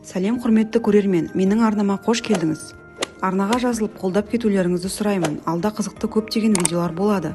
Сәлем, құрметті көрермен! Менің арнама қош келдіңіз! Арнаға жазылып, қолдап кетулеріңізді сұраймын. Алда қызықты көптеген видеолар болады.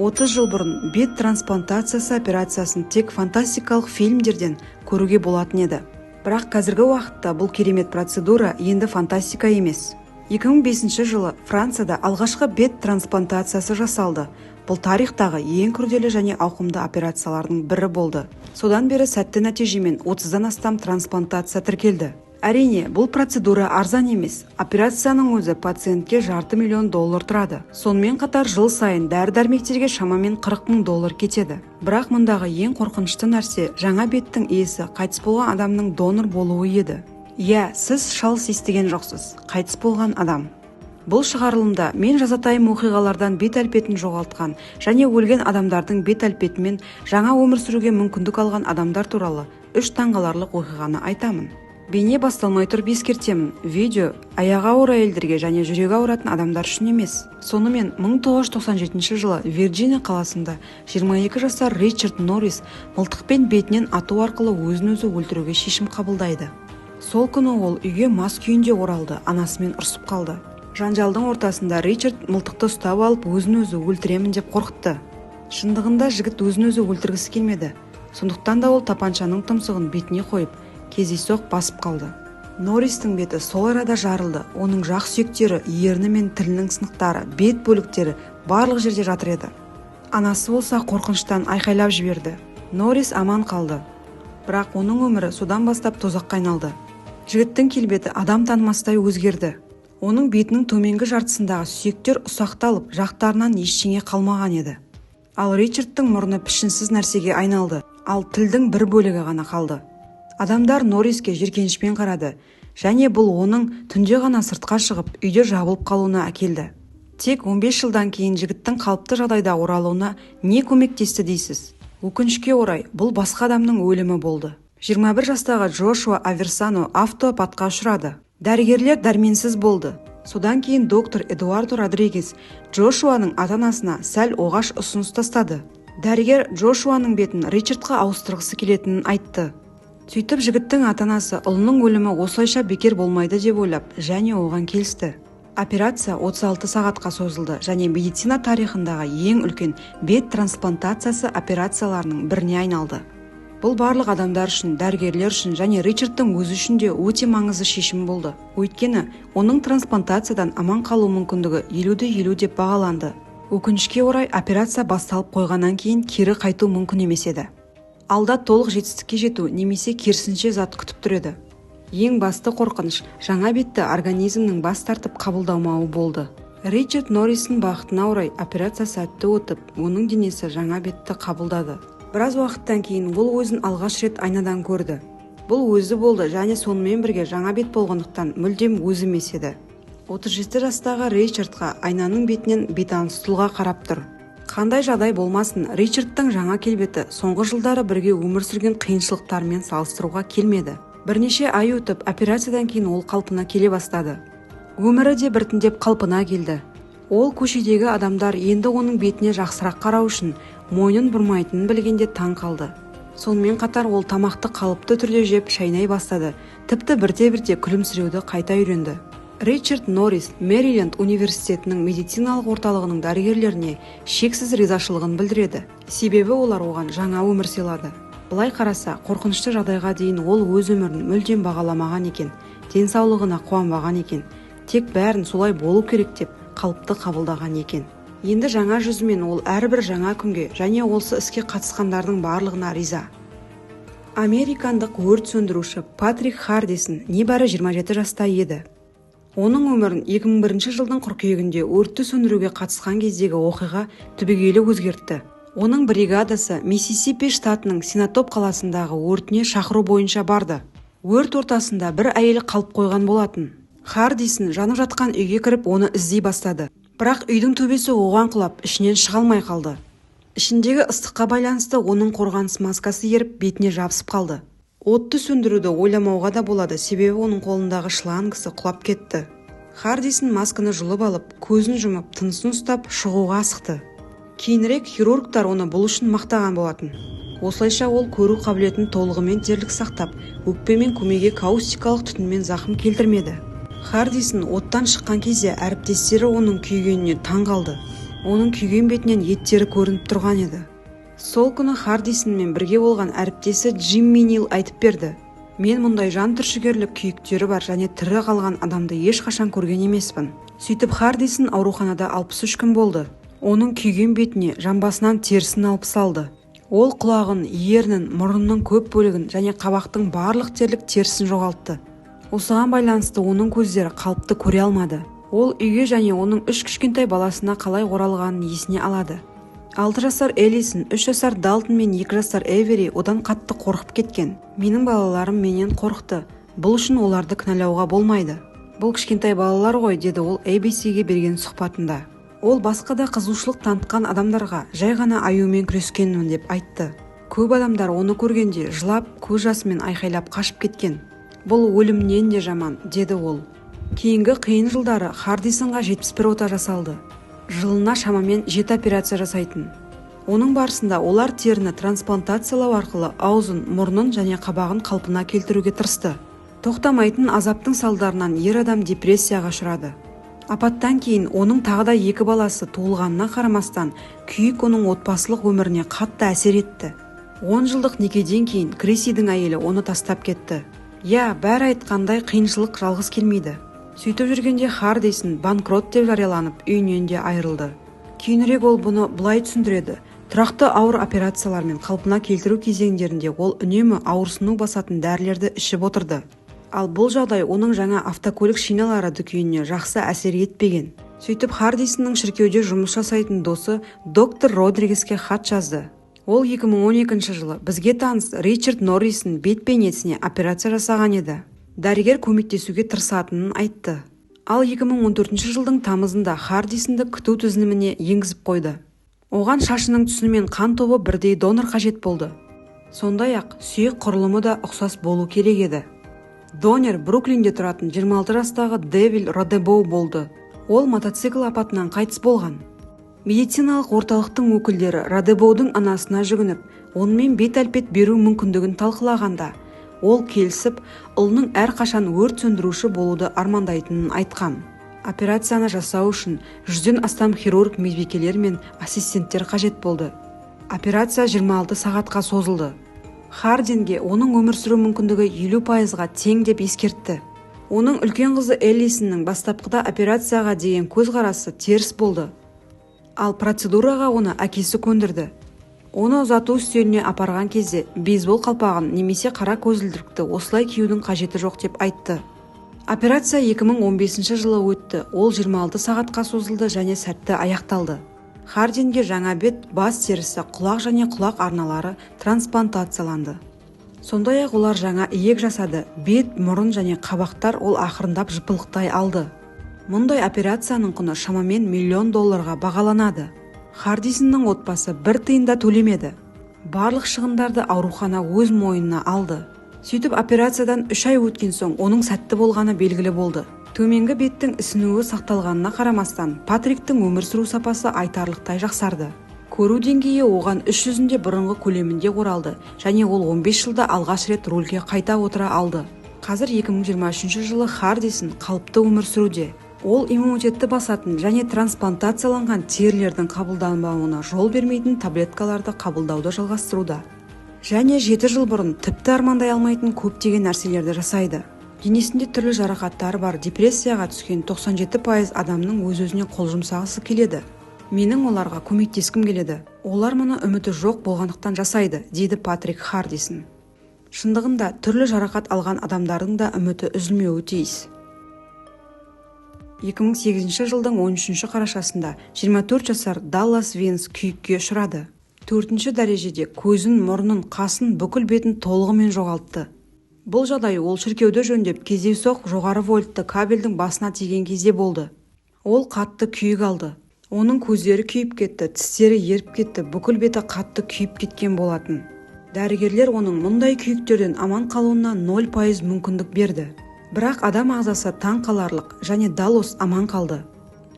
30 жыл бұрын бет трансплантациясы операциясын тек фантастикалық фильмдерден көруге болатын еді. Бірақ қазіргі уақытта бұл керемет процедура енді фантастика емес. 2005 жылы Францияда алғашқы бет трансплантациясы жасалды. Бұл тарихтағы ең күрделі және ауқымды операциялардың бірі болды. Содан бері сәтті нәтижемен 30-дан астам трансплантация тіркелді. Әрине, бұл процедура арзан емес. Операцияның өзі пациентке жарты миллион доллар тұрады. Сонымен қатар жыл сайын дәрі-дәрмектерге шамамен 40 мың доллар кетеді. Бірақ мұндағы ең қорқынышты нәрсе жаңа беттің иесі қайтыс болған адамның донор болуы еді. Иә, сіз шалыс естіген жоқсыз. Қайтыс болған адам. Бұл шығарылымда мен жазатайым оқиғалардан бет әлпетін жоғалтқан және өлген адамдардың бет әлпетімен жаңа өмір сүруге мүмкіндік алған адамдар туралы үш таңғаларлық оқиғаны айтамын. Бейне басталмай тұрып ескертемін: видео аяғы ауыр әйелдерге және жүрегі ауыратын адамдар үшін емес. Сонымен, 1997 жылы Вирджиния қаласында 22 жасар Ричард Норрис мылтықпен бетінен ату арқылы өзін өзі өлтіруге шешім қабылдайды. Сол күні ол үйге мас күйінде оралды, анасымен ұрсып қалды. Жанжалдың ортасында Ричард мылтықты ұстап алып, өзін өзі өлтіремін деп қорқытты. Шындығында жігіт өзін өзі өлтіргісі келмеді. Сондықтан да ол тапаншаның тұмсығын бетіне қойып, кездейсоқ басып қалды. Норристің беті сол арада жарылды. Оның жақ сүйектері, ерні мен тілінің сынықтары, бет бөліктері барлық жерде жатыр еді. Анасы болса қорқыныштан айқайлап жіберді. Норрис аман қалды, бірақ оның өмірі содан бастап тозаққа айналды. Жігіттің келбеті адам танымастай өзгерді. Оның бетінің төменгі жартысындағы сүйектер ұсақталып, жақтарынан ештеңе қалмаған еді. Ал Ричардтың мұрны пішінсіз нәрсеге айналды, ал тілдің бір бөлігі ғана қалды. Адамдар Норриске жиіркенішпен қарады және бұл оның түнде ғана сыртқа шығып, үйде жабылып қалуына әкелді. Тек 15 жылдан кейін жігіттің қалыпты жағдайда оралуына не көмектесті дейсіз? Өкінішке орай, бұл басқа адамның өлімі болды. 21 жастағы Джошуа Аверсано автоапатқа ұшырады. Дәрігерлер дәрменсіз болды. Содан кейін доктор Эдуардо Родригес Джошуаның ата-анасына сәл оғаш ұсыныс тастады. Дәрігер Джошуаның бетін Ричардқа ауыстырғысы келетінін айтты. Сөйтіп жігіттің ата-анасы ұлының өлімі осылайша бекер болмайды деп ойлап және оған келісті. Операция 36 сағатқа созылды және медицина тарихындағы ең үлкен бет трансплантациясы операцияларының біріне айналды. Бұл барлық адамдар үшін, дәрігерлер үшін және Ричардтың өзі үшін де өте маңызды шешім болды. Өйткені оның трансплантациядан аман қалу мүмкіндігі 50-де 50 деп бағаланды. Өкінішке орай, операция басталып қойғаннан кейін кері қайту мүмкін емес еді. Алда толық жетістікке жету немесе керісінше зат күтіп тұр еді. Ең басты қорқыныш жаңа бетті организмнің бас тартып қабылдамауы болды. Ричард Норристің бақытына орай, операция сәтті өтіп, оның денесі жаңа бетті қабылдады. Біраз уақыттан кейін ол өзін алғаш рет айнадан көрді. Бұл өзі болды және сонымен бірге жаңа бет болғандықтан, мүлдем өзі емес еді. 37 жастағы Ричардқа айнаның бетінен бейтаныс тұлға қарап тұр. Қандай жағдай болмасын, Ричардтың жаңа келбеті соңғы жылдары бірге өмір сүрген қиыншылықтарымен салыстыруға келмеді. Бірнеше ай өтіп, операциядан кейін ол қалпына келе бастады. Өмірі де біртіндеп қалпына келді. Ол көшедегі адамдар енді оның бетіне жақсырақ қарау үшін мойнын бұрмайтынын білгенде таң қалды. Сонымен қатар ол тамақты қалыпты түрде жеп, шайнай бастады, тіпті бірте-бірте күлімсіреуді қайта үйренді. Ричард Норрис Мэриленд университетінің медициналық орталығының дәрігерлеріне шексіз ризашылығын білдіреді, себебі олар оған жаңа өмір сыйлады. Былай қараса, қорқынышты жағдайға дейін ол өз өмірін мүлдем бағаламаған екен, денсаулығына қуанбаған екен, тек бәрін солай болу керек деп қалыпты қабылдаған екен. Енді жаңа жүзімен ол әрбір жаңа күнге және осы іске қатысқандардың барлығына риза. Американдық өрт сөндіруші Патрик Хардисон небәрі 27 жаста еді. Оның өмірін 2001 жылдың қыркүйегінде өртті сөндіруге қатысқан кездегі оқиға түбегейлі өзгертті. Оның бригадасы Миссисипи штатының Синатоп қаласындағы өртіне шақыру бойынша барды. Өрт ортасында бір әйел қалып қойған болатын. Хардисон жанып жатқан үйге кіріп, оны іздей бастады. Бірақ үйдің төбесі оған құлап, ішінен шыға алмай қалды. Ішіндегі ыстыққа байланысты оның қорғаныс маскасы еріп, бетіне жабысып қалды. Отты сөндіруді ойламауға да болады, себебі оның қолындағы шлангысы құлап кетті. Хардисон масканы жұлып алып, көзін жұмып, тынысын ұстап, шығуға асықты. Кейінірек хирургтар оны бұл үшін мақтаған болатын. Осылайша ол көру қабілетін толығымен дерлік сақтап, өкпе мен көмейге каустикалық түтінмен зақым келтірмеді. Хардисон оттан шыққан кезде әріптестері оның күйгеніне таң қалды. Оның күйген бетінен еттері көрініп тұрған еді. Сол күні Хардисонмен бірге болған әріптесі Джимми Нил айтып берді: «Мен мұндай жан түршігерлік күйіктері бар және тірі қалған адамды ешқашан көрген емеспін». Сөйтіп, Хардисон ауруханада 63 күн болды. Оның күйген бетіне жамбасынан терісін алып салды. Ол құлағын, ернін, мұрнының көп бөлігін және қабақтың барлық дерлік терісін жоғалтты. Осыған байланысты оның көздері қалыпты көре алмады. Ол үйге және оның үш кішкентай баласына қалай оралғанын есіне алады. 6 жасар Элисон, 3 жасар Далтон мен 2 жасар Эвери одан қатты қорқып кеткен. «Менің балаларым менен қорықты. Бұл үшін оларды кінәлауға болмайды. Бұл кішкентай балалар ғой», – деді ол ABC-ге берген сұхбатында. Ол басқа да қызығушылық танытқан адамдарға жай ғана аюмен күрескенмін деп айтты. Көп адамдар оны көргенде жылап, көз жасымен айқайлап қашып кеткен. «Бұл өлімнен де жаман», – деді ол. Кейінгі қиын жылдары Хардисонға 71 ота жасалды. Жылына шамамен жеті операция жасайтын. Оның барысында олар теріні трансплантациялау арқылы аузын, мұрнын және қабағын қалпына келтіруге тырысты. Тоқтамайтын азаптың салдарынан ер адам депрессияға ұшырады. Апаттан кейін оның тағы да екі баласы туылғанына қарамастан, күйік оның отбасылық өміріне қатты әсер етті. 10 жылдық некеден кейін Крисидің әйелі оны тастап кетті. Иә, бәрі айтқандай, қиыншылық жалғыз келмейді. Сөйтіп жүргенде Хардисон банкрот деп жарияланып, үйінен де айырылды. Кейінірек ол бұны былай түсіндіреді: тұрақты ауыр операциялар мен қалпына келтіру кезеңдерінде ол үнемі ауырсыну басатын дәрілерді ішіп отырды. Ал бұл жағдай оның жаңа автокөлік шиналары дүкеніне жақсы әсер етпеген. Сөйтіп, Хардисонның шіркеуде жұмыс жасайтын досы доктор Родригеске хат жазды. Ол 2012 жылы бізге таныс Ричард Норрисін бет бейнесіне операция жасаған еді. Дәрігер көмектесуге тырысатынын айтты. Ал 2014 жылдың тамызында Хардисонды күту тізіміне енгізіп қойды. Оған шашының түсі мен қан тобы бірдей донор қажет болды. Сондай-ақ сүйек құрылымы да ұқсас болу керек еді. Донор Бруклинде тұратын 26 жастағы Девил Родебоу болды. Ол мотоцикл апатынан қайтыс болған. Медициналық орталықтың өкілдері Радебоудың анасына жүгініп, онымен бет әлпет беру мүмкіндігін талқылағанда, ол келісіп, ұлының әрқашан өрт сөндіруші болуды армандайтынын айтқан. Операцияны жасау үшін 100-ден астам хирург, медбикелер мен ассистенттер қажет болды. Операция 26 сағатқа созылды. Хардинге оның өмір сүру мүмкіндігі 50%-ға тең деп ескертті. Оның үлкен қызы Эллисонның бастапқыда операцияға деген көзқарасы теріс болды. Ал процедураға оны әкесі көндірді. Оны ұзату үстеліне апарған кезде бейсбол қалпағын немесе қара көзілдірікті осылай киюдің қажеті жоқ деп айтты. Операция 2015 жылы өтті. Ол 26 сағатқа созылды және сәтті аяқталды. Хардинге жаңа бет, бас терісі, құлақ және құлақ арналары трансплантацияланды. Сондай-ақ олар жаңа иек жасады. Бет, мұрын және қабақтар ол ақырындап жыпылықтай алды. Мұндай операцияның құны шамамен миллион долларға бағаланады. Хардисонның отбасы бір тиын да төлемеді. Барлық шығындарды аурухана өз мойнына алды. Сөйтіп, операциядан 3 ай өткен соң оның сәтті болғаны белгілі болды. Төменгі беттің ісінуі сақталғанына қарамастан, Патриктің өмір сүру сапасы айтарлықтай жақсарды. Көру деңгейі оған іс жүзінде бұрынғы көлемінде оралды және ол 15 жылда алғаш рет рульге қайта отыра алды. Қазір 2023 жылы Хардисон қалыпты өмір сүруде. Ол иммунитетті басатын және трансплантацияланған терілердің қабылданбауына жол бермейтін таблеткаларды қабылдауды жалғастыруда және 7 жыл бұрын тіпті армандай алмайтын көптеген нәрселерді жасайды. Денесінде түрлі жарақаттар бар, депрессияға түскен 97% адамның өз-өзіне қол жұмсағысы келеді. Менің оларға көмектескім келеді. Олар мұны үміті жоқ болғандықтан жасайды», – дейді Патрик Хардисон. Шындығында, түрлі жарақат алған адамдардың да үміті үзілмеуі тиіс. 2008 жылдың 13 қарашасында 24 жасар Даллас Винс күйікке ұшырады. Төртінші дәрежеде көзін, мұрнын, қасын, бүкіл бетін толығымен жоғалтты. Бұл жағдай ол шіркеуді жөндеп, кездейсоқ жоғары вольтты кабельдің басына тиген кезде болды. Ол қатты күйік алды. Оның көздері күйіп кетті, тістері еріп кетті, бүкіл беті қатты күйіп кеткен болатын. Дәрігерлер оның мұндай күйіктерден аман қалуына 0% мүмкіндік берді. Бірақ адам ағзасы таң қаларлық және Даллас аман қалды.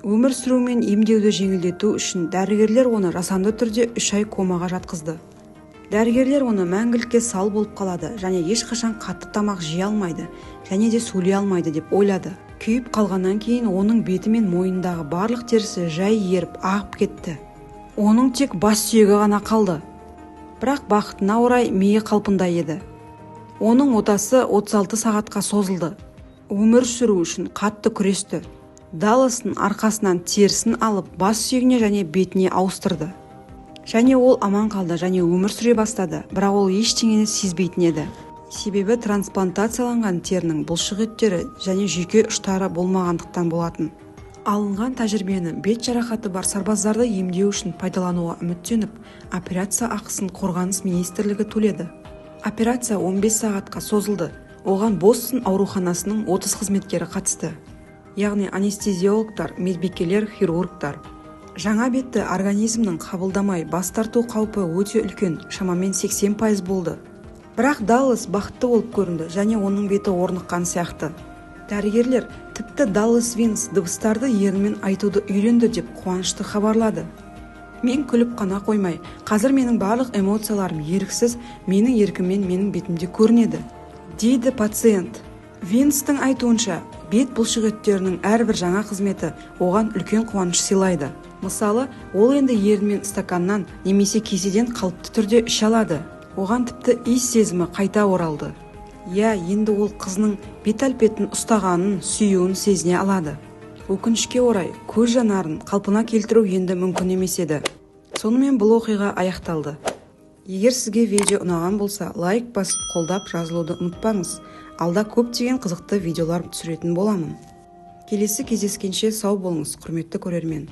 Өмір сүру мен емдеуді жеңілдету үшін дәрігерлер оны жасанды түрде 3 ай комаға жатқызды. Дәрігерлер оны мәңгілікке сал болып қалады және ешқашан қатты тамақ жей алмайды және де сөйлей алмайды деп ойлады. Күйіп қалғаннан кейін оның беті мен мойнындағы барлық терісі жай еріп, ағып кетті. Оның тек бас сүйегі ғана қалды. Бірақ бақытына орай, миы қалпында еді. Оның отасы 36 сағатқа созылды. Өмір сүру үшін қатты күресті. Далластың арқасынан терісін алып, бас сүйегіне және бетіне ауыстырды және ол аман қалды және өмір сүре бастады. Бірақ ол ештеңені сезбейтін еді, себебі трансплантацияланған терінің бұлшық еттері және жүйке ұштары болмағандықтан болатын. Алынған тәжірибені бет жарақаты бар сарбаздарды емдеу үшін пайдалануға үміттеніп, операция ақысын Қорғаныс министрлігі төледі. Операция 15 сағатқа созылды. Оған Бостон ауруханасының 30 қызметкері қатысты, яғни анестезиологтар, медбикелер, хирургтар. Жаңа бетті организмнің қабылдамай, бас тарту қаупі өте үлкен, шамамен 80% болды. Бірақ Даллас бақытты болып көрінді және оның беті орныққан сияқты. Дәрігерлер тіпті Даллас Винс дыбыстарды ернімен айтуды үйренді деп қуанышты хабарлады. «Мен күліп қана қоймай, қазір менің барлық эмоцияларым еріксіз, менің еркіммен менің бетімде көрінеді», – дейді пациент. Винстің айтуынша, бет бұлшық еттерінің әрбір жаңа қызметі оған үлкен қуаныш сыйлайды. Мысалы, ол енді ернімен стаканнан немесе кеседен қалыпты түрде іше алады. Оған тіпті иіс сезімі қайта оралды. Иә, енді ол қызының бет әлпетін ұстағанын, сүюін сезіне алады. Өкінішке орай, көз жанарын қалпына келтіру енді мүмкін емес еді. Сонымен бұл оқиға аяқталды. Егер сізге видео ұнаған болса, лайк басып, қолдап, жазылуды ұмытпаңыз. Алда көптеген қызықты видеолар түсіретін боламын. Келесі кездескенше сау болыңыз, құрметті көрермен!